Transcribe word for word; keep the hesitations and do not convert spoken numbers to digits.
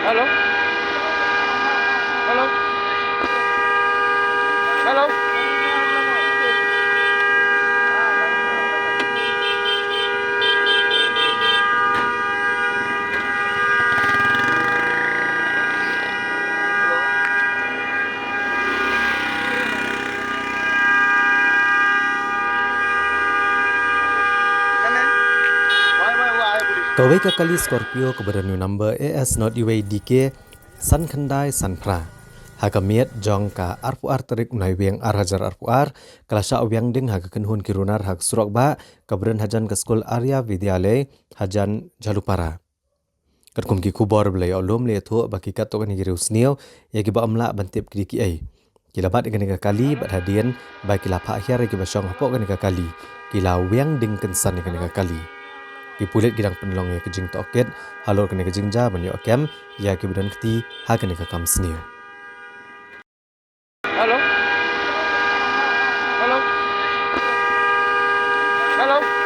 Hello? Hello? Hello? Kawei ka kali Scorpio kaba don u number A S not U A D K san khyndai san phra, ha ka miet jong ka arphew ar tarik u Naiwieng ar hajar arphew ar, ka la shah wiang ding ha ka kynhun ki runar ha ka surok bah kaba don hajan ka skul Arya Vidyalay hajan Jhalupara. Katkum ki khubor ba la ïoh lum, la ïathuh ba ki katto katne ki riewsniew ïa kiba ym lah ban tip ki dei kiei, ki la bat ïa kane ka kali bad hadien ba ki la phah hiar ïa kiba shong hapoh kane ka kali, ki la wiang ding kynsan ïa kane ka kali. Ki pulit ki dang pynlong ïa ka jingtohkit halor kane ka jingjia ban ïoh kem ïa kiba don kti ha kane ka kam sniew. Hello? Hello? Hello?